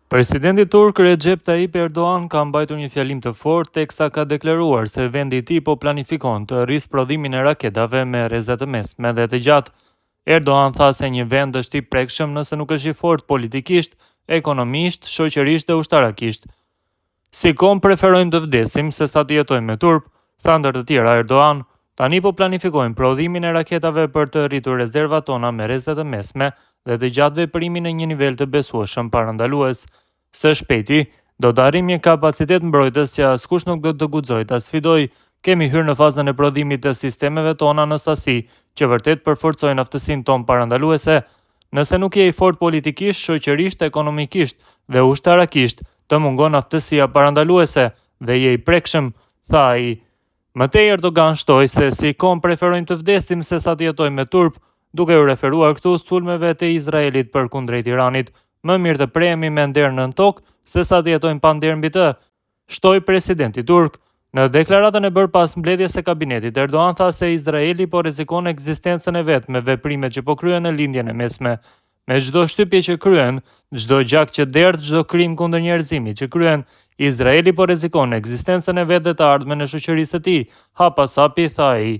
Presidenti turk Rexhep Taip Erdogan ka mbajtur një fjalim të fortë teksa ka deklaruar se vendi i tij po planifikon të rrisë prodhimin e raketave me rreze të mesme dhe të gjatë. Erdogan tha se një vend është i prekshëm nëse nuk është i fortë politikisht, ekonomisht, shoqërisht dhe ushtarakisht. Si komb preferojmë të vdesim se sa të jetojmë me turp, tha ndër të tjera Erdogan. Tani po planifikojmë prodhimin e raketave për të rritur rezervat tona me rreze të mesme dhe të gjatë veprimi në një nivel të besueshëm parandalues. Së shpejti, do të arrijmë një kapacitet mbrojtës që askush nuk do të guxojë ta sfidojë. Kemi hyrë në fazën e prodhimit të sistemeve tona në sasi që vërtet përforcojnë aftësinë tonë parandaluese. Nëse nuk je i fortë politikisht, shoqërisht, ekonomikisht dhe ushtarakisht, të mungon aftësia parandaluese dhe je i prekshëm, tha ai. Më tej Erdogan shtoi se si komb preferojmë të vdesim se sa të jetojmë me turp, duke iu referuar këtu sulmeve të Izraelit përkundrejt Iranit. Më mirë të prehemi me nder nën tokë, se sa të jetojmë pa nder mbi të, shtoi presidenti turk. Në deklaratën e bërë pas mbledhjes së kabinetit, Erdogan tha se Izraeli po rrezikon ekzistencën e vet me veprimet që po kryen në Lindjen e Mesme. Me çdo shtypje që kryen, çdo gjak që derdh, çdo krim kundër njerëzimit që kryen, Izraeli po rrezikon ekzistencën e vet dhe të ardhmen e shoqërisë së tij, hap pas hapi, tha ai.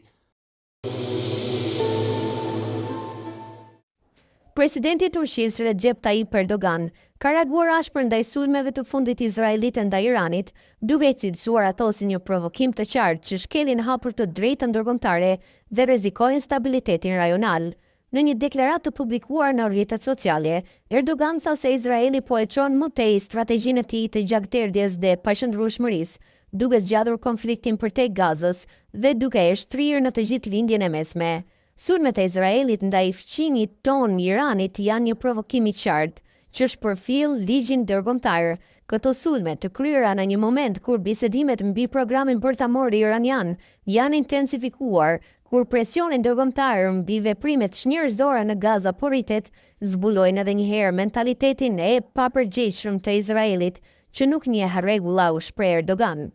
Presidenti i Turqisë, Rexhep Taip Erdogan, ka reaguar ashpër ndaj sulmeve të fundit izraelite ndaj Iranit, duke i cilësuar ato si një provokim të qartë që shkelin hapur të drejtën ndërkombëtare dhe rrezikojnë stabilitetin rajonal. Në një deklaratë të publikuar në rrjetet sociale, Erdogan tha se Izraeli po e çon më tej strategjinë e tij të gjakderdhjes dhe paqëndrueshmërisë, duke zgjatur konfliktin përtej Gazës dhe duke e shtrirë në të gjithë Lindjen e Mesme. Sulmet e Izraelit ndaj fqinjit tonë Iranit janë një provokim i qartë, që shpërfill ligjin ndërkombëtar. Këto sulme, të kryera në një moment kur bisedimet mbi programin bërthamor iranian janë intensifikuar, Kur presioni ndërkombëtar mbi veprimet çnjerëzore në Gaza po rritet, zbulojnë edhe një herë mentalitetin e papërgjegjshëm të Izraelit, që nuk njeh rregulla, u shpreh Erdogan.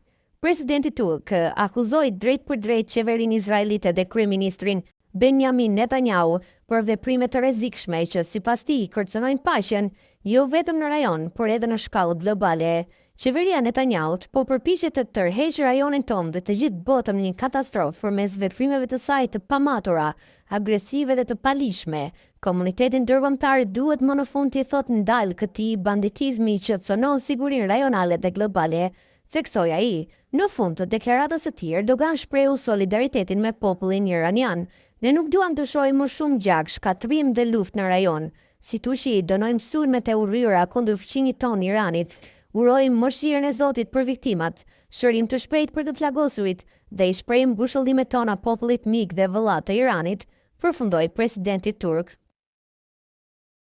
Presidenti turk akuzoi drejtpërdrejt qeverinë izraelite dhe kryeministrin Benjamin Netanyahu për veprime të rrezikshme që, sipas tij, kërcënojnë paqen, jo vetëm në rajon, por edhe në shkallë globale. Qeveria e Netanyahut po përpiqet të tërheqë rajonin tonë dhe të gjithë botën në një katastrofë përmes veprimeve të saj të pamatura, agresive dhe të paligjshme. Komuniteti ndërkombëtar duhet më në fund t'i thotë ndal këtij banditizmi që cënon sigurinë rajonale dhe globale, theksoi ai. Në fund të deklaratës së tij, Erdogan shprehu solidaritetin me popullin iranian. Ne nuk duam të shohim më shumë gjak, shkatërrim dhe luftë në rajon. Si Turqi, dënojmë sulmet e urryera kundër fqinjit tonë Iranit. Urojmë mëshirën e Zotit për viktimat, shërim të shpejtë për të plagosurit dhe i shprehim ngushëllimet tona popullit mik dhe vëlla të Iranit, përfundoi presidenti turk.